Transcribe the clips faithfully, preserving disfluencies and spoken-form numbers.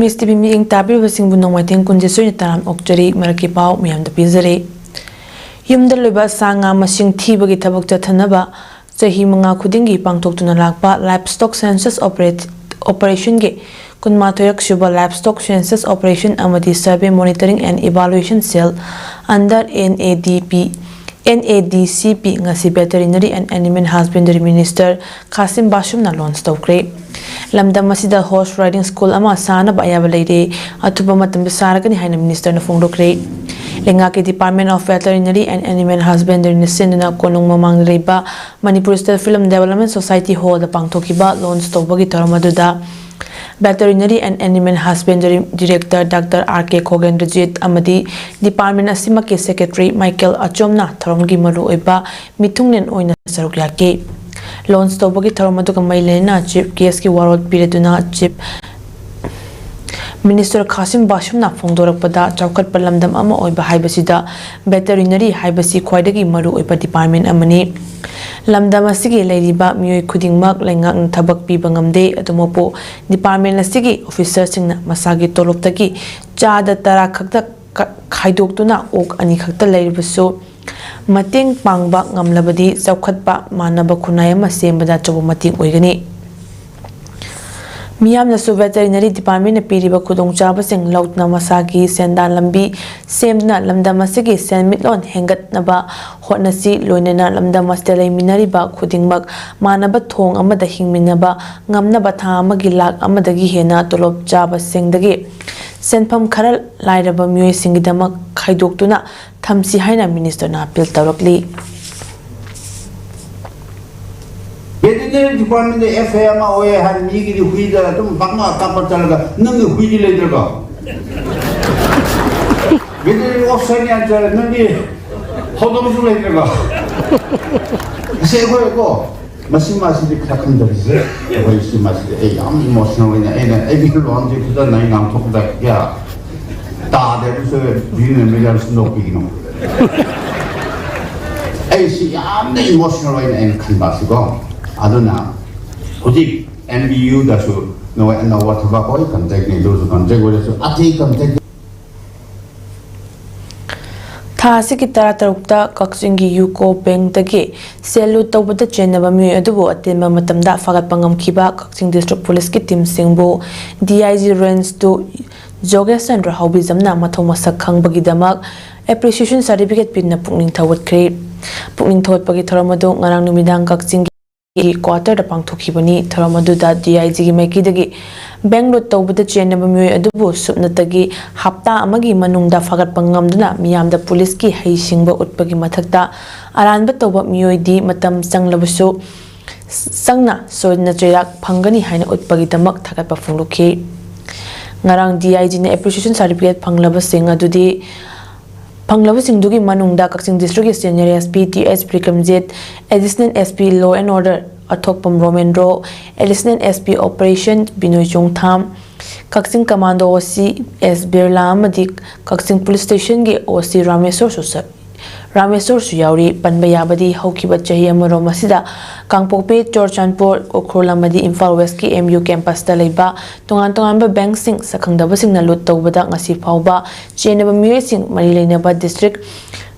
ꯑꯦꯁ T V ꯃꯤꯠꯌꯦꯡ ꯇꯥꯕꯤꯔꯤꯕꯁꯤꯡꯕꯨ ꯅꯣꯡꯃꯥꯏꯊꯦꯝ ꯀꯨꯟꯖꯦꯁꯣꯏꯅ ꯇꯔꯥꯝ ꯑꯣꯛꯆꯔꯤ꯫ ꯃꯔꯛꯀꯤ ꯄꯥꯎ ꯃꯌꯥꯝꯗ ꯄꯤꯖꯔꯤ꯫ ꯌꯨꯝꯗ ꯂꯣꯏꯕ ꯁꯥ ꯉꯥ ꯃꯁꯤꯡ ꯊꯤꯕꯒꯤ ꯊꯕꯛ ꯆꯠꯊꯅꯕ ꯆꯍꯤ ꯃꯉꯥ ꯈꯨꯗꯤꯡꯒꯤ ꯄꯥꯡꯊꯣꯛꯇꯨꯅ ꯂꯥꯛꯄ Livestock Census Operate-, Operation-ꯒꯤ ꯀꯨꯟꯃꯥꯊꯣꯏꯔꯛ ꯁꯨꯕ Livestock Census Operation ꯑꯃꯗꯤ Survey Monitoring and Evaluation Cell under N A D P, N A D C P ꯉꯁꯤ Veterinary and Animal Husbandry Minister ꯈꯥꯁꯤꯝ ꯕꯥꯁꯨꯝꯅ launch ꯇꯧꯈ꯭ꯔꯦ꯫ ꯂꯝꯗꯝ ꯑꯁꯤꯗ horse riding school ꯑꯃ ꯁꯥꯅꯕ ꯑꯌꯥꯕ ꯂꯩꯔꯦ, ꯑꯊꯨꯕ ꯃꯇꯝꯗ ꯁꯥꯔꯒꯅꯤ ꯍꯥꯏꯅ ministerꯅ ꯐꯣꯡꯗꯣꯛꯈ꯭ꯔꯦ꯫ ꯂꯩꯉꯥꯛꯀꯤ Department of Veterinary and Animal Husbandryꯅ ꯁꯤꯟꯗꯨꯅ ꯀꯣꯅꯨꯡ ꯃꯃꯥꯡꯗ ꯂꯩꯕ Manipur State Film Development Society Hallꯗ ꯄꯥꯡꯊꯣꯛꯈꯤꯕ launch ꯇꯧꯕꯒꯤ ꯊꯧꯔꯝ ꯑꯗꯨꯗ Veterinary and Animal Husbandry Director Doctor R K ꯈꯣꯒꯦꯟꯗ꯭ꯔꯖꯤꯠ ꯑꯃꯗꯤ department ꯑꯁꯤꯃꯛꯀꯤ secretary ꯃꯥꯏꯀꯦꯜ ꯑꯆꯣꯝꯅ ꯊꯧꯔꯝꯒꯤ ꯃꯔꯨꯑꯣꯏꯕ ꯃꯤꯊꯨꯡꯂꯦꯟ ꯑꯣꯏꯅ ꯁꯔꯨꯛ ꯌꯥꯈꯤ꯫ Launch ꯇꯧꯕꯒꯤ ꯊꯧꯔꯝ ꯑꯗꯨꯒ ꯃꯔꯤ ꯂꯩꯅꯅ chief guestꯀꯤ ꯋꯥꯔꯣꯜ ꯄꯤꯔꯗꯨꯅ Chief Minister ꯈꯥꯁꯤꯝ ꯕꯥꯁꯨꯝꯅ ꯐꯣꯡꯗꯣꯔꯛꯄꯗ, ꯆꯥꯎꯈꯠꯄ ꯂꯝꯗꯝ ꯑꯃ ꯑꯣꯏꯕ ꯍꯥꯏꯕꯁꯤꯗ veterinary ꯍꯥꯏꯕꯁꯤ ꯈ꯭ꯋꯥꯏꯗꯒꯤ ꯃꯔꯨꯑꯣꯏꯕ department ꯑꯃꯅꯤ꯫ ꯂꯝꯗꯝ ꯑꯁꯤꯒꯤ ꯂꯩꯔꯤꯕ ꯃꯤꯑꯣꯏ ꯈꯨꯗꯤꯡꯃꯛ ꯂꯩꯉꯥꯛꯅ ꯊꯕꯛ ꯄꯤꯕ ꯉꯝꯗꯦ꯫ ꯑꯗꯨꯃꯛꯄꯨ department ꯑꯁꯤꯒꯤ officerꯁꯤꯡꯅ ꯃꯁꯥꯒꯤ ꯇꯣꯂꯣꯞꯇꯒꯤ ꯆꯥꯗ ꯇꯔꯥ ꯈꯛꯇ ꯀ-, ꯈꯥꯏꯗꯣꯛꯇꯨꯅ ꯑꯣꯛ ꯑꯅꯤ ꯈꯛꯇ ꯂꯩꯔꯕꯁꯨ ꯃꯇꯦꯡ ꯄꯥꯡꯕ ꯉꯝꯂꯕꯗꯤ ꯆꯥꯎꯈꯠꯄ ꯃꯥꯟꯅꯕ ꯈꯨꯟꯅꯥꯏ ꯑꯃ ꯁꯦꯝꯕꯗ ꯑꯆꯧꯕ ꯃꯇꯦꯡ ꯑꯣꯏꯒꯅꯤ꯫ ꯃꯤꯌꯥꯝꯅꯁꯨ veterinary departmentꯅ ꯄꯤꯔꯤꯕ ꯈꯨꯗꯣꯡꯆꯥꯕꯁꯤꯡ ꯂꯧꯗꯨꯅ ꯃꯁꯥꯒꯤ ꯁꯦꯟꯗꯥꯟ ꯂꯝꯕꯤ ꯁꯦꯝꯗꯨꯅ ꯂꯝꯗꯝ ꯑꯁꯤꯒꯤ ꯁꯦꯟꯃꯤꯠꯂꯣꯟ ꯍꯦꯟꯒꯠꯅꯕ ꯍꯣꯠꯅꯁꯤ꯫ ꯂꯣꯏꯅꯅ ꯂꯝꯗꯝ ꯑꯁꯤꯗ ꯂꯩꯃꯤꯟꯅꯔꯤꯕ ꯈꯨꯗꯤꯡꯃꯛ ꯃꯥꯟꯅꯕ ꯊꯣꯡ ꯑꯃꯗ ꯍꯤꯡꯃꯤꯟꯅꯕ ꯉꯝꯅꯕ ꯊꯥ ꯑꯃꯒꯤ ꯂꯥꯈ ꯑꯃꯗꯒꯤ ꯍꯦꯟꯅ ꯇꯣꯂꯣꯞ ꯆꯥꯕꯁꯤꯡꯗꯒꯤ ꯁꯦꯟꯐꯝ ꯈꯔ ꯂꯥꯏꯔꯕ ꯃꯤꯑꯣꯏꯁꯤꯡꯒꯤꯗꯃꯛ ꯈꯥꯏꯗꯣꯛꯇꯨꯅ ꯊꯝꯁꯤ ꯍꯥꯏꯅ ministerꯅ appeal ꯇꯧꯔꯛꯂꯤ꯫ Veterinary departmentꯗ F I R ꯑꯃ ꯑꯣꯏ ꯍꯥꯏ, ꯃꯤꯒꯤꯗꯤ ꯍꯨꯏꯗ ꯑꯗꯨꯝ ꯄꯪꯉ ꯀꯥꯞꯄ ꯆꯠꯂꯒ ꯅꯪꯒꯤ ꯍꯨꯏꯗꯤ ꯂꯩꯇ꯭ꯔꯒ? Veterinary officerꯅꯤ ꯍꯥꯏ ꯆꯠꯂ ꯅꯪꯒꯤ ꯍꯧꯗꯣꯡꯁꯨ ꯂꯩꯇ꯭ꯔꯒ? ꯑꯁꯤ ꯑꯩꯈꯣꯏ ꯀꯣ, ꯃꯁꯤ ꯃꯥꯁꯤꯗꯤ ꯈꯔ ꯈꯟꯗꯔꯤꯁꯦ꯫ ꯑꯩꯈꯣꯏ ꯁꯤ ꯃꯥꯁꯤꯗꯤ ꯑꯩ ꯌꯥꯝ emotional ꯑꯣꯏꯅ, ꯑꯩꯅ ꯑꯩꯒꯤ ꯂꯣꯟꯁꯦ ꯐꯖꯅ ꯑꯩ ꯉꯥꯡꯊꯣꯛꯄꯗ ꯀꯌꯥ ꯇꯥꯗꯦ꯫ ꯑꯗꯨꯁꯨ ꯚꯤꯅ ꯃꯤꯔꯝꯁꯨ ꯅꯣꯛꯄꯤꯒꯅꯨ꯫ ꯑꯩ ꯁꯤ ꯌꯥꯝꯅ emotional ꯑꯣꯏꯅ ꯑꯩꯅ ꯈꯟꯕ ꯑꯁꯤꯀꯣ꯫ ꯑꯗꯨꯅ ꯍꯧꯖꯤꯛ M B Uꯗꯁꯨ ꯅꯣꯏ ꯑꯅꯧꯕ ꯊꯕꯛ ꯂꯣꯏ ꯀꯟꯇꯦꯛꯅꯤ, ꯑꯗꯨꯁꯨ ꯀꯟꯇꯦꯛ ꯑꯣꯏꯔꯁꯨ ꯑꯇꯩ ꯀꯟꯇꯦꯛ꯫ ꯊꯥ ꯑꯁꯤꯒꯤ ꯇꯔꯥꯇꯔꯨꯛꯇ ꯀꯛꯆꯤꯡꯒꯤ ꯌꯨꯀꯣ ꯕꯦꯡꯛꯇꯒꯤ ꯁꯦꯜ ꯂꯨꯠ ꯇꯧꯕꯗ ꯆꯦꯟꯅꯕ ꯃꯤꯑꯣꯏ ꯑꯗꯨꯕꯨ ꯑꯇꯦꯟꯕ ꯃꯇꯝꯗ ꯐꯥꯒꯠꯄ ꯉꯝꯈꯤꯕ ꯀꯛꯆꯤꯡ ꯗꯤꯁꯇ꯭ꯔꯤꯛ ꯄꯨꯂꯤꯁꯀꯤ ꯇꯤꯝꯁꯤꯡꯕꯨ D I G range two ꯖꯣꯒꯦꯁ ꯆꯟꯗ꯭ꯔ ꯍꯥꯎꯕꯤꯖꯝꯅ ꯃꯊꯧ ꯃꯁꯛ ꯈꯪꯕꯒꯤꯗꯃꯛ ꯑꯦꯄ꯭ꯔꯤꯁꯤꯌꯦꯁꯟ ꯁꯥꯔꯇꯤꯐꯤꯀꯦꯠ ꯄꯤꯗꯨꯅ ꯄꯨꯛꯅꯤꯡ ꯊꯧꯒꯠꯈ꯭ꯔꯦ꯫ ꯄꯨꯛꯅꯤꯡ ꯊꯧꯒꯠꯄꯒꯤ ꯊꯧꯔꯝ ꯑꯗꯨ ꯉꯔꯥꯡ ꯅꯨꯃꯤꯗꯥꯡ ꯀꯛꯆꯤꯡꯒꯤ ꯀ꯭ꯋꯥꯇꯔꯗ ꯄꯥꯡꯊꯣꯛꯈꯤꯕꯅꯤ꯫ ꯊꯧꯔꯝ ꯑꯗꯨꯗ ꯗꯤ ꯑꯥꯏ ꯖꯤꯒꯤ ꯃꯥꯏꯀꯩꯗꯒꯤ ꯕꯦꯡꯛ ꯂꯨꯠ ꯇꯧꯕꯗ ꯆꯦꯟꯅꯕ ꯃꯤꯑꯣꯏ ꯑꯗꯨꯕꯨ ꯁꯨꯞꯅꯇꯒꯤ ꯍꯞꯇꯥ ꯑꯃꯒꯤ ꯃꯅꯨꯡꯗ ꯐꯥꯒꯠꯄ ꯉꯝꯗꯨꯅ ꯃꯤꯌꯥꯝꯗ ꯄꯨꯂꯤꯁꯀꯤ ꯍꯩꯁꯤꯡꯕ ꯎꯠꯄꯒꯤ ꯃꯊꯛꯇ ꯑꯔꯥꯟꯕ ꯇꯧꯕ ꯃꯤꯑꯣꯏꯗꯤ ꯃꯇꯝ ꯆꯪꯂꯕꯁꯨ ꯆꯪꯅ ꯁꯣꯏꯗꯅ ꯆꯩꯔꯥꯛ ꯐꯪꯒꯅꯤ ꯍꯥꯏꯅ ꯎꯠꯄꯒꯤꯗꯃꯛ ꯊꯥꯒꯠꯄ ꯐꯣꯡꯗꯣꯛꯈꯤ꯫ ꯉꯔꯥꯡ ꯗꯤ ꯑꯥꯏ ꯖꯤꯅ ꯑꯦꯄ꯭ꯔꯤꯁꯤꯌꯦꯁꯟ ꯁꯥꯔꯇꯤꯐꯤꯀꯦꯠ ꯐꯪꯂꯕꯁꯤꯡ ꯑꯗꯨꯗꯤ ꯐꯪꯂꯕꯁꯤꯡꯗꯨꯒꯤ ꯃꯅꯨꯡꯗ ꯀꯛꯆꯤꯡ ꯗꯤꯁꯇ꯭ꯔꯤꯛꯀꯤ senior S P T H Bikramjit, additional S P law and order Athokpam Romendro, additional S P operation Binoy Chongtham, Kakching commando O C ꯑꯦꯁ ꯕꯤꯔꯂꯥ ꯑꯃꯗꯤ ꯀꯛꯆꯤꯡ ꯄꯨꯂꯤꯁ ꯁ꯭ꯇꯦꯁꯟꯒꯤ ꯑꯣ ꯁꯤ ꯔꯥꯃꯦꯁꯣꯔꯁꯨ ꯁ-, ꯔꯥꯃꯦꯁꯣꯔꯁꯨ ꯌꯥꯎꯔꯤ꯫ ꯄꯟꯕ ꯌꯥꯕꯗꯤ ꯍꯧꯈꯤꯕ ꯆꯍꯤ ꯑꯃꯔꯣꯝ ꯑꯁꯤꯗ ꯀꯥꯡꯄꯣꯛꯄꯤ, ꯆꯨꯔꯆꯥꯟꯄꯨꯔ, ꯎꯈ꯭ꯔꯨꯜ ꯑꯃꯗꯤ ꯏꯝꯐꯥꯜ ꯋꯦꯁꯀꯤ ꯑꯦꯝ ꯌꯨ ꯀꯦꯝꯄꯁꯇ ꯂꯩꯕ ꯇꯣꯉꯥꯟ ꯇꯣꯉꯥꯟꯕ ꯕꯦꯡꯛꯁꯤꯡ ꯁꯛꯈꯪꯗꯕꯁꯤꯡꯅ ꯂꯨꯠ ꯇꯧꯕꯗ ꯉꯁꯤ ꯐꯥꯎꯕ ꯆꯦꯟꯅꯕ ꯃꯤꯑꯣꯏꯁꯤꯡ ꯃꯔꯤ ꯂꯩꯅꯕ ꯗꯤꯁꯇ꯭ꯔꯤꯛ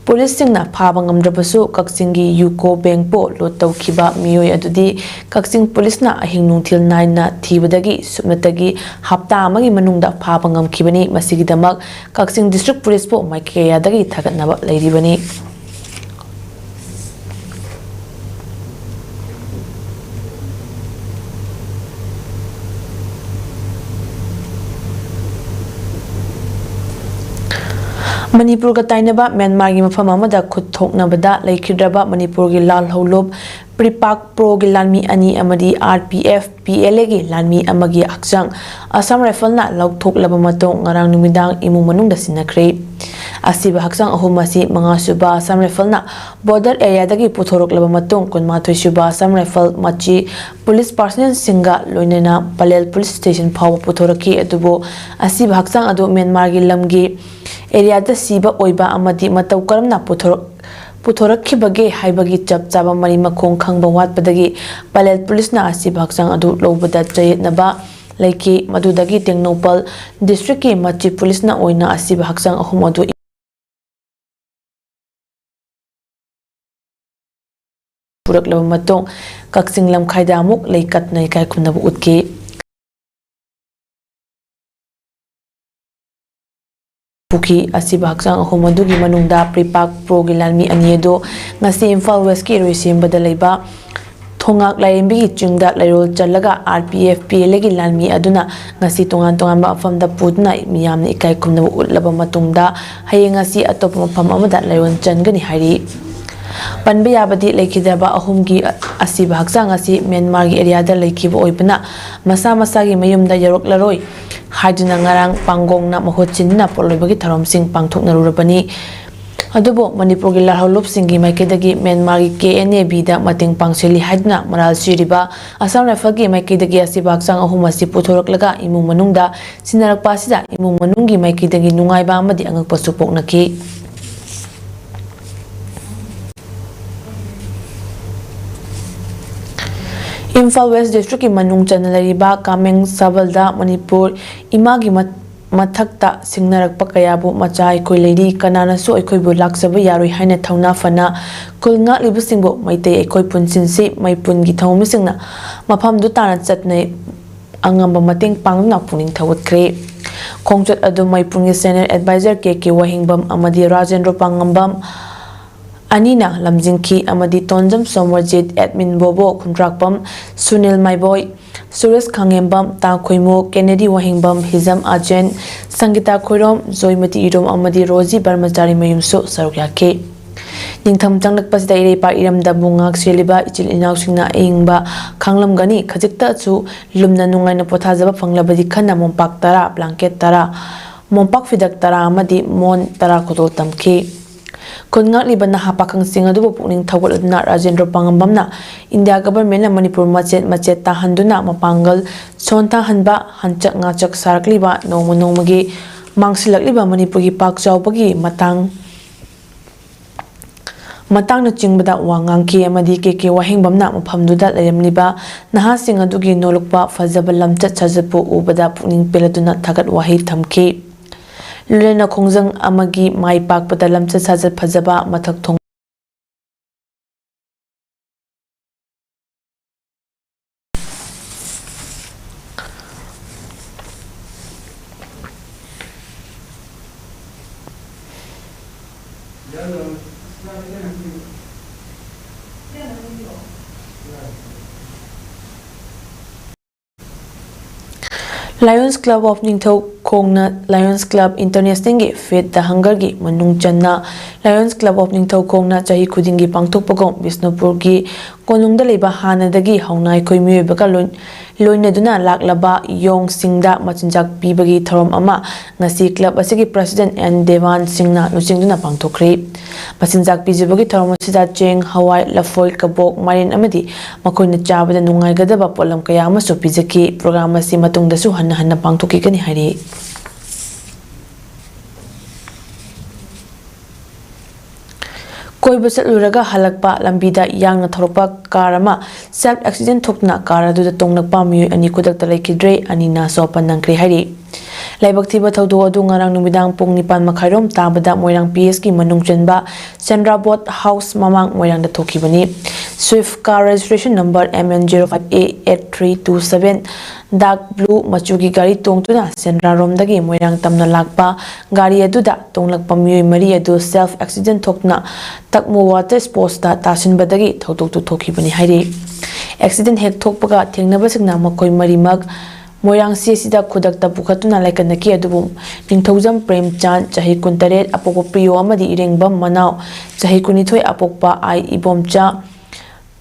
ꯄꯨꯂꯤꯁꯁꯤꯡꯅ ꯐꯥꯕ ꯉꯝꯗ꯭ꯔꯕꯁꯨ, ꯀꯛꯆꯤꯡꯒꯤ ꯌꯨꯀꯣ ꯕꯦꯡꯛꯄꯨ ꯂꯨꯠ ꯇꯧꯈꯤꯕ ꯃꯤꯑꯣꯏ ꯑꯗꯨꯗꯤ ꯀꯛꯆꯤꯡ ꯄꯨꯂꯤꯁꯅ ꯑꯍꯤꯡ ꯅꯨꯡꯊꯤꯜ ꯅꯥꯏꯅ ꯊꯤꯕꯗꯒꯤ ꯁꯨꯞꯅꯇꯒꯤ ꯍꯞꯇꯥ ꯑꯃꯒꯤ ꯃꯅꯨꯡꯗ ꯐꯥꯕ ꯉꯝꯈꯤꯕꯅꯤ꯫ ꯃꯁꯤꯒꯤꯗꯃꯛ ꯀꯛꯆꯤꯡ ꯗꯤꯁꯇ꯭ꯔꯤꯛ ꯄꯨꯂꯤꯁꯄꯨ ꯃꯥꯏꯀꯩ ꯀꯌꯥꯗꯒꯤ ꯊꯥꯒꯠꯅꯕ ꯂꯩꯔꯤꯕꯅꯤ꯫ ꯃꯅꯤꯄꯨꯔꯒ ꯇꯥꯏꯅꯕ ꯃ꯭ꯌꯥꯟꯃꯥꯔꯒꯤ ꯃꯐꯝ ꯑꯃꯗ ꯈꯨꯠ ꯊꯣꯛꯅꯕꯗ ꯂꯩꯈꯤꯗ꯭ꯔꯕ ꯃꯅꯤꯄꯨꯔꯒꯤ ꯂꯥꯜꯍꯧꯂꯨꯞ ꯄ꯭ꯔꯤꯄꯥꯛ ꯄ꯭ꯔꯣꯒꯤ ꯂꯥꯟꯃꯤ ꯑꯅꯤ ꯑꯃꯗꯤ R P F P L ꯑꯦꯒꯤ ꯂꯥꯟꯃꯤ ꯑꯃꯒꯤ ꯍꯛꯆꯥꯡ ꯑꯁꯥꯝ ꯔꯥꯏꯐꯜꯅ ꯂꯧꯊꯣꯛꯂꯕ ꯃꯇꯨꯡ ꯉꯔꯥꯡ ꯅꯨꯃꯤꯗꯥꯡ ꯏꯃꯨꯡ ꯃꯅꯨꯡꯗ ꯁꯤꯟꯅꯈ꯭ꯔꯦ꯫ ꯑꯁꯤꯕ ꯍꯛꯆꯥꯡ ꯑꯍꯨꯝ ꯑꯁꯤ ꯃꯉꯥꯁꯨꯕ ꯑꯁꯥꯝ ꯔꯥꯏꯐꯜꯅ ꯕꯣꯔꯗꯔ ꯑꯦꯔꯤꯌꯥꯗꯒꯤ ꯄꯨꯊꯣꯔꯛꯂꯕ ꯃꯇꯨꯡ ꯀꯨꯟꯃꯥꯊꯣꯏꯁꯨꯕ ꯑꯁꯥꯝ ꯔꯥꯏꯐꯜ ꯃꯆꯤ ꯄꯨꯂꯤꯁ ꯄꯥꯔꯁꯅꯦꯜꯁꯤꯡꯒ ꯂꯣꯏꯅꯅ ꯄꯂꯦꯜ ꯄꯨꯂꯤꯁ ꯁ꯭ꯇꯦꯁꯟ ꯐꯥꯎꯕ ꯄꯨꯊꯣꯔꯛꯈꯤ꯫ ꯑꯗꯨꯕꯨ ꯑꯁꯤꯕ ꯍꯛꯆꯥꯡ ꯑꯗꯨ ꯃ꯭ꯌꯥꯟꯃꯥꯔꯒꯤ ꯂꯝꯒꯤ ꯑꯦꯔꯤꯌꯥꯗ ꯁꯤꯕ ꯑꯣꯏꯕ ꯑꯃꯗꯤ ꯃꯇꯧ ꯀꯔꯝꯅ ꯄꯨꯊꯣꯔꯛ-, ꯄꯨꯊꯣꯔꯛꯈꯤꯕꯒꯦ ꯍꯥꯏꯕꯒꯤ ꯆꯞ ꯆꯥꯕ ꯃꯔꯤ ꯃꯈꯣꯡ ꯈꯪꯕ ꯋꯥꯠꯄꯗꯒꯤ ꯄꯂꯦꯜ ꯄꯨꯂꯤꯁꯅ ꯑꯁꯤꯕ ꯍꯛꯆꯥꯡ ꯑꯗꯨ ꯂꯧꯕꯗ ꯆꯌꯦꯠꯅꯕ ꯂꯩꯈꯤ꯫ ꯃꯗꯨꯗꯒꯤ ꯇꯦꯡꯅꯧꯄꯜ ꯗꯤꯁꯇ꯭ꯔꯤꯛꯀꯤ ꯃꯆꯤ ꯄꯨꯂꯤꯁꯅ ꯑꯣꯏꯅ ꯑꯁꯤꯕ ꯍꯛꯆꯥꯡ ꯑꯍꯨꯝ ꯑꯗꯨ ꯄꯨꯔꯛꯂꯕ ꯃꯇꯨꯡ ꯀꯛꯆꯤꯡ ꯂꯝꯈꯥꯏꯗ ꯑꯃꯨꯛ ꯂꯩꯀꯠꯇꯨꯅ ꯏꯀꯥꯏ ꯈꯨꯝꯅꯕ ꯎꯠꯈꯤ꯫ ꯄꯨꯈꯤ꯫ ꯑꯁꯤꯕ ꯍꯛꯆꯥꯡ ꯑꯍꯨꯝ ꯑꯗꯨꯒꯤ ꯃꯅꯨꯡꯗ ꯄ꯭ꯔꯤꯄꯥꯛ ꯄ꯭ꯔꯣꯒꯤ ꯂꯥꯟꯃꯤ ꯑꯅꯤ ꯑꯗꯨ ꯉꯁꯤ ꯏꯝꯐꯥꯜ ꯋꯦꯁꯀꯤ ꯏꯔꯣꯏꯁꯦꯝꯕꯗ ꯂꯩꯕ ꯊꯣꯉꯥꯛ ꯂꯥꯏꯔꯦꯝꯕꯤꯒꯤ ꯆꯤꯡꯗ ꯂꯩꯔꯣꯜ ꯆꯜꯂꯒ R P F, P L ꯑꯦꯒꯤ ꯂꯥꯟꯃꯤ ꯑꯗꯨꯅ ꯉꯁꯤ ꯇꯣꯉꯥꯟ ꯇꯣꯉꯥꯟꯕ ꯃꯐꯝꯗ ꯄꯨꯗꯨꯅ ꯃꯤꯌꯥꯝꯅ ꯏꯀꯥꯏ ꯈꯨꯝꯅꯕ ꯎꯠꯂꯕ ꯃꯇꯨꯡꯗ ꯍꯌꯦꯡ ꯉꯁꯤ ꯑꯇꯣꯞꯄ ꯃꯐꯝ ꯑꯃꯗ ꯂꯩꯔꯣꯜ ꯆꯟꯒꯅꯤ ꯍꯥꯏꯔꯤ꯫ ꯄꯟꯕ ꯌꯥꯕꯗꯤ ꯂꯩꯈꯤꯗꯕ ꯑꯍꯨꯝꯒꯤ ꯑꯁꯤꯕ ꯍꯛꯆꯥꯡ ꯑꯁꯤ ꯃ꯭ꯌꯥꯟꯃꯥꯔꯒꯤ ꯑꯦꯔꯤꯌꯥꯗ ꯂꯩꯈꯤꯕ ꯑꯣꯏꯕꯅ ꯃꯁꯥ ꯃꯁꯥꯒꯤ ꯃꯌꯨꯝꯗ ꯌꯧꯔꯛꯂꯔꯣꯏ ꯍꯥꯏꯗꯨꯅ ꯉꯔꯥꯡ ꯄꯥꯡꯒꯣꯡꯅ ꯃꯍꯨꯠ ꯁꯤꯟꯗꯨꯅ ꯄꯣꯠꯂꯣꯏꯕꯒꯤ ꯊꯧꯔꯝꯁꯤꯡ ꯄꯥꯡꯊꯣꯛꯅꯔꯨꯔꯕꯅꯤ꯫ ꯑꯗꯨꯕꯨ ꯃꯅꯤꯄꯨꯔꯒꯤ ꯂꯥꯜꯍꯧꯂꯨꯞꯁꯤꯡꯒꯤ ꯃꯥꯏꯀꯩꯗꯒꯤ ꯃ꯭ꯌꯥꯟꯃꯥꯔꯒꯤ ꯀꯦ ꯑꯦꯟ ꯑꯦ ꯕꯤꯗ ꯃꯇꯦꯡ ꯄꯥꯡꯁꯤꯜꯂꯤ ꯍꯥꯏꯗꯨꯅ ꯃꯔꯥꯜ ꯁꯤꯔꯤꯕ ꯑꯁꯥꯝ ꯔꯥꯏꯐꯜꯒꯤ ꯃꯥꯏꯀꯩꯗꯒꯤ ꯑꯁꯤꯕ ꯍꯛꯆꯥꯡ ꯑꯍꯨꯝ ꯑꯁꯤ ꯄꯨꯊꯣꯔꯛꯂꯒ ꯏꯃꯨꯡ ꯃꯅꯨꯡꯗ ꯁꯤꯟꯅꯔꯛꯄ ꯑꯁꯤꯗ ꯏꯃꯨꯡ ꯃꯅꯨꯡꯒꯤ ꯃꯥꯏꯀꯩꯗꯒꯤ ꯅꯨꯡꯉꯥꯏꯕ ꯑꯃꯗꯤ ꯑꯉꯛꯄꯁꯨ ꯄꯣꯛꯅꯈꯤ꯫ ꯏꯝꯐꯥꯜ ꯋꯦꯁ ꯗꯤꯁꯇ꯭ꯔꯤꯛꯀꯤ ꯃꯅꯨꯡ ꯆꯟꯅ ꯂꯩꯔꯤꯕ ꯀꯥꯃꯦꯡ ꯁꯕꯜꯗ ꯃꯅꯤꯄꯨꯔ ꯏꯃꯥꯒꯤ ꯃ-, ꯃꯊꯛꯇ ꯁꯤꯡꯅꯔꯛꯄ ꯀꯌꯥꯕꯨ ꯃꯆꯥ ꯑꯩꯈꯣꯏ ꯂꯩꯔꯤ, ꯀꯅꯥꯅꯁꯨ ꯑꯩꯈꯣꯏꯕꯨ ꯂꯥꯛꯆꯕ ꯌꯥꯔꯣꯏ ꯍꯥꯏꯅ ꯊꯧꯅꯥ ꯐꯅ ꯈꯨꯜ ꯉꯥꯛꯂꯤꯕꯁꯤꯡꯕꯨ ꯃꯩꯇꯩ ꯑꯩꯈꯣꯏ ꯄꯨꯟꯁꯤꯟꯁꯤ, ꯃꯩ ꯄꯨꯟꯒꯤ ꯊꯧꯃꯤꯁꯤꯡꯅ ꯃꯐꯝꯗꯨ ꯇꯥꯅ ꯆꯠꯅꯩ꯫ ꯑꯉꯝꯕ ꯃꯇꯦꯡ ꯄꯥꯡꯗꯨꯅ ꯄꯨꯛꯅꯤꯡ ꯊꯧꯒꯠꯈ꯭ꯔꯦ꯫ ꯈꯣꯡꯆꯠ ꯑꯗꯨ ꯃꯩꯄꯨꯡꯒꯤ Senior Advisor ꯀꯦ ꯀꯦ ꯋꯥꯍꯦꯡꯕꯝ ꯑꯃꯗꯤ ꯔꯥꯖꯦꯟꯗ꯭ꯔꯣ ꯄꯥꯉꯝꯕꯝ ꯑꯅꯤꯅ ꯂꯝꯖꯤꯡꯈꯤ ꯑꯃꯗꯤ ꯇꯣꯟꯖꯝ ꯁꯣꯃꯔꯖꯤꯠ, ꯑꯦꯗꯃꯤꯟ ꯕꯣꯕꯣ ꯈꯨꯟꯗ꯭ꯔꯥꯛꯄꯝ, ꯁꯨꯅꯤꯜ ꯃꯥꯏꯕꯣꯏ, ꯁꯨꯔꯦꯁ ꯈꯥꯉꯦꯝꯕꯝ, ꯇꯥ ꯈꯣꯏꯃꯨ, ꯀꯦꯅꯦꯗꯤ ꯋꯥꯍꯦꯡꯕꯝ, ꯍꯤꯖꯝ ꯑꯥꯖꯦꯟ, ꯁꯪꯒꯤꯇꯥ ꯈꯣꯏꯔꯣꯝ, ꯖꯣꯏꯃꯇꯤ ꯏꯔꯣꯝ ꯑꯃꯗꯤ ꯔꯣꯖꯤ ꯕ꯭ꯔꯍꯃꯆꯥꯔꯤ ꯃꯌꯨꯝꯁꯨ ꯁꯔꯨꯛ ꯌꯥꯈꯤ꯫ ꯅꯤꯡꯊꯝ ꯆꯪꯂꯛꯄꯁꯤꯗ ꯏꯔꯩꯄꯥꯛ ꯏꯔꯝꯗꯝꯕꯨ ꯉꯥꯛ ꯁꯦꯜꯂꯤꯕ ꯏꯆꯤꯜ ꯏꯅꯥꯎꯁꯤꯡꯅ ꯑꯏꯪꯕ ꯈꯥꯡꯂꯝꯒꯅꯤ꯫ ꯈꯖꯤꯛꯇꯁꯨ ꯂꯨꯝꯅ ꯅꯨꯡꯉꯥꯏꯅ ꯄꯣꯊꯥꯖꯕ ꯐꯪꯂꯕꯗꯤ ꯈꯟꯅ ꯃꯣꯝꯄꯥꯛ ꯇꯔꯥ, blanket ꯇꯔꯥ, ꯃꯣꯝꯄꯥꯛ ꯐꯤꯗꯛ ꯇꯔꯥ ꯑꯃꯗꯤ ꯃꯣꯟ ꯇꯔꯥ ꯈꯨꯗꯣꯜ ꯇꯝꯈꯤ꯫ ꯈꯨꯟ ꯉꯥꯛꯂꯤꯕ ꯅꯍꯥ ꯄꯥꯈꯪꯁꯤꯡ ꯑꯗꯨꯕꯨ ꯄꯨꯛꯅꯤꯡ ꯊꯧꯒꯠꯂꯗꯨꯅ ꯔꯥꯖꯦꯟꯗ꯭ꯔ ꯄꯥꯉꯝꯕꯝꯅ ꯏꯟꯗꯤꯌꯥ ꯒꯚꯔꯟꯃꯦꯟꯠꯅ ꯃꯅꯤꯄꯨꯔ ꯃꯆꯦꯠ ꯃꯆꯦꯠ ꯇꯥꯍꯟꯗꯨꯅ ꯃꯄꯥꯡꯒꯜ ꯁꯣꯟꯊꯍꯟꯕ, ꯍꯟꯆꯛ ꯉꯥꯆꯛ ꯁꯥꯔꯛꯂꯤꯕ ꯅꯣꯡꯃ ꯅꯣꯡꯃꯒꯤ ꯃꯥꯡꯁꯤꯜꯂꯛꯂꯤꯕ ꯃꯅꯤꯄꯨꯔꯒꯤ ꯄꯥꯛ ꯆꯥꯎꯕꯒꯤ ꯃꯇꯥꯡ ꯃꯇꯥꯡꯅꯆꯤꯡꯕꯗ ꯋꯥ ꯉꯥꯡꯈꯤ ꯑꯃꯗꯤ ꯀꯦ ꯀꯦ ꯋꯥꯍꯦꯡꯕꯝꯅ ꯃꯐꯝꯗꯨꯗ ꯂꯩꯔꯝꯂꯤꯕ ꯅꯍꯥꯁꯤꯡ ꯑꯗꯨꯒꯤ ꯅꯣꯂꯨꯛꯄ ꯐꯖꯕ ꯂꯝꯆꯠ ꯁꯥꯖꯠꯄꯨ ꯎꯕꯗ ꯄꯨꯛꯅꯤꯡ ꯄꯦꯜꯂꯗꯨꯅ ꯊꯥꯒꯠ ꯋꯥꯍꯩ ꯊꯝꯈꯤ꯫ ꯂꯣꯏꯅꯅ ꯈꯣꯡꯖꯪ ꯑꯃꯒꯤ ꯃꯥꯏ ꯄꯥꯛꯄꯗ ꯂꯝꯆꯠ ꯁꯥꯖꯠ ꯐꯖꯕ ꯃꯊꯛ ꯊꯣꯡ Lions Club of ꯅꯤꯡꯊꯧꯈꯣꯡꯅ Lions Club Internationalꯒꯤ Feed the Hungerꯒꯤ ꯃꯅꯨꯡ ꯆꯟꯅ Lions Club of ꯅꯤꯡꯊꯧꯈꯣꯡꯅ ꯆꯍꯤ ꯈꯨꯗꯤꯡꯒꯤ ꯄꯥꯡꯊꯣꯛꯄꯒꯨꯝ ꯕꯤꯁꯅꯨꯄꯨꯔꯒꯤ ꯀꯣꯅꯨꯡꯗ ꯂꯩꯕ ꯍꯥꯟꯅꯗꯒꯤ ꯍꯧꯅ ꯑꯩꯈꯣꯏ ꯃꯤꯑꯣꯏꯕꯒ ꯂꯣꯏ-, ꯂꯣꯏꯅꯗꯨꯅ ꯂꯥꯛꯂꯕ ꯌꯣꯡꯁꯤꯡꯗ ꯃꯆꯤꯟꯖꯥꯛ ꯄꯤꯕꯒꯤ ꯊꯧꯔꯝ ꯑꯃ ꯉꯁꯤ club ꯑꯁꯤꯒꯤ president ꯑꯦꯟ ꯗꯦꯋꯥꯟ ꯁꯤꯡꯅ ꯂꯨꯆꯤꯡꯗꯨꯅ ꯄꯥꯡꯊꯣꯛꯈ꯭ꯔꯤ꯫ ꯃꯆꯤꯟꯖꯥꯛ ꯄꯤꯖꯕꯒꯤ ꯊꯧꯔꯝ ꯑꯁꯤꯗ ꯆꯦꯡ, ꯍꯋꯥꯏ, ꯂꯐꯣꯏ, ꯀꯕꯣꯛ, ꯃꯥꯏꯔꯦꯟ ꯑꯃꯗꯤ ꯃꯈꯣꯏꯅ ꯆꯥꯕꯗ ꯅꯨꯡꯉꯥꯏꯒꯗꯕ ꯄꯣꯠꯂꯝ ꯀꯌꯥ ꯑꯃꯁꯨ ꯄꯤꯖꯈꯤ꯫ Program ꯑꯁꯤ ꯃꯇꯨꯡꯗꯁꯨ ꯍꯟꯅ ꯍꯟꯅ ꯄꯥꯡꯊꯣꯛꯈꯤꯒꯅꯤ ꯍꯥꯏꯔꯤ꯫ ꯀꯣꯏꯕ ꯆꯠꯂꯨꯔꯒ ꯍꯜꯂꯛꯄ ꯂꯝꯕꯤꯗ ꯌꯥꯡꯅ ꯊꯧꯔꯛꯄ car ꯑꯃ self accident ꯊꯣꯛꯇꯨꯅ car ꯑꯗꯨꯗ ꯇꯣꯡꯂꯛꯄ ꯃꯤꯑꯣꯏ ꯑꯅꯤ ꯈꯨꯗꯛꯇ ꯂꯩꯈꯤꯗ꯭ꯔꯦ, ꯑꯅꯤꯅ ꯑꯁꯣꯛ ꯑꯄꯟ ꯅꯪꯈ꯭ꯔꯦ ꯍꯥꯏꯔꯤ꯫ ꯂꯥꯏꯕꯛ ꯊꯤꯕ ꯊꯧꯗꯣꯛ ꯑꯗꯨ ꯉꯔꯥꯡ ꯅꯨꯃꯤꯗꯥꯡ ꯄꯨꯡ ꯅꯤꯄꯥꯟ ꯃꯈꯥꯏꯔꯣꯝ ꯇꯥꯕꯗ ꯃꯣꯏꯔꯥꯡ P Sꯀꯤ ꯃꯅꯨꯡ ꯆꯟꯕ ꯁꯦꯟꯗ꯭ꯔꯥꯕꯣꯠ House ꯃꯃꯥꯡ ꯃꯣꯏꯔꯥꯡꯗ ꯊꯣꯛꯈꯤꯕꯅꯤ꯫ Swift car registration number M N zero five A eight three two seven dark blue ꯃꯆꯨꯒꯤ ꯒꯥꯔꯤ ꯇꯣꯡꯗꯨꯅ ꯁꯦꯟꯗ꯭ꯔꯥꯔꯣꯝꯗꯒꯤ ꯃꯣꯏꯔꯥꯡ ꯇꯝꯅ ꯂꯥꯛꯄ ꯒꯥꯔꯤ ꯑꯗꯨꯗ ꯇꯣꯡꯂꯛꯄ ꯃꯤꯑꯣꯏ ꯃꯔꯤ ꯑꯗꯨ self accident ꯊꯣꯛꯇꯨꯅ ꯇꯛꯃꯨ water sportsꯇ ꯇꯥꯁꯤꯟꯕꯗꯒꯤ ꯊꯧꯗꯣꯛꯇꯨ ꯊꯣꯛꯈꯤꯕꯅꯤ ꯍꯥꯏꯔꯤ꯫ Accident ꯍꯦꯛ ꯊꯣꯛꯄꯒ ꯊꯦꯡꯅꯕꯁꯤꯡꯅ ꯃꯈꯣꯏ ꯃꯔꯤꯃꯛ ꯃꯣꯏꯔꯥꯡ C H Cꯗ ꯈꯨꯗꯛꯇ ꯄꯨꯈꯠꯇꯨꯅ ꯂꯥꯏꯀꯠꯅꯈꯤ꯫ ꯑꯗꯨꯕꯨ ꯅꯤꯡꯊꯧꯖꯝ ꯄ꯭ꯔꯦꯝꯆꯥꯟ, ꯆꯍꯤ ꯀꯨꯟꯇꯔꯦꯠ, ꯑꯄꯣꯛꯄ ꯄ꯭ꯔꯤꯌꯣ ꯑꯃꯗꯤ ꯏꯔꯦꯡꯕꯝ ꯃꯅꯥꯎ, ꯆꯍꯤ ꯀꯨꯟꯅꯤꯊꯣꯏ, ꯑꯄꯣꯛꯄ ꯑꯥꯏ ꯏꯕꯣꯝꯆꯥ,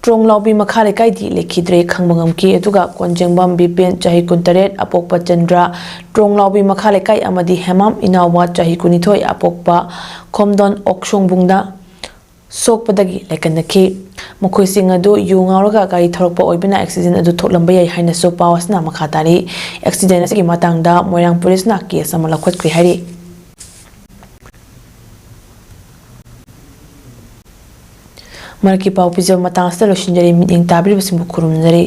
ꯇ꯭ꯔꯣꯡꯂꯥꯎꯕꯤ ꯃꯈꯥ ꯂꯩꯀꯥꯏꯗꯤ ꯂꯩꯈꯤꯗ꯭ꯔꯦ ꯈꯪꯕ ꯉꯝꯈꯤ꯫ ꯑꯗꯨꯒ ꯀꯣꯟꯖꯦꯡꯕꯝ ꯕꯤꯄꯤꯟ, ꯆꯍꯤ ꯀꯨꯟꯇꯔꯦꯠ, ꯑꯄꯣꯛꯄ ꯆꯟꯗ꯭ꯔ, ꯇ꯭ꯔꯣꯡꯂꯥꯎꯕꯤ ꯃꯈꯥ ꯂꯩꯀꯥꯏ ꯑꯃꯗꯤ ꯍꯦꯃꯥꯝ ꯏꯅꯥꯎꯕ, ꯆꯍꯤ ꯀꯨꯟꯅꯤꯊꯣꯏ, ꯑꯄꯣꯛꯄ ꯈꯣꯝꯗꯣꯟ ꯑꯣꯛꯁꯣꯡꯕꯨꯡꯗ ꯁꯣꯛꯄꯗꯒꯤ ꯂꯥꯏꯀꯠꯅꯈꯤ꯫ ꯃꯈꯣꯏꯁꯤꯡ ꯑꯗꯨ ꯌꯨ ꯉꯥꯎꯔꯒ ꯒꯥꯔꯤ ꯊꯧꯔꯛꯄ ꯑꯣꯏꯕꯅ accident ꯑꯗꯨ ꯊꯣꯛꯂꯝꯕ ꯌꯥꯏ ꯍꯥꯏꯅꯁꯨ ꯄꯥꯎ ꯑꯁꯤꯅ ꯃꯈꯥ ꯇꯥꯔꯤ꯫ Accident ꯑꯁꯤꯒꯤ ꯃꯇꯥꯡꯗ ꯃꯣꯏꯔꯥꯡ ꯄꯨꯂꯤꯁꯅ case ꯑꯃ ꯂꯧꯈꯠꯈ꯭ꯔꯦ ꯍꯥꯏꯔꯤ꯫ ꯃꯔꯛꯀꯤ ꯄꯥꯎ ꯄꯤꯖꯕ ꯃꯇꯥꯡ ꯑꯁꯤꯗ ꯂꯣꯏꯁꯤꯟꯖꯔꯦ꯫ ꯃꯤꯠꯌꯦꯡ ꯇꯥꯕꯤꯔꯤꯕꯁꯤꯡꯕꯨ ꯈꯨꯔꯨꯝꯖꯔꯤ꯫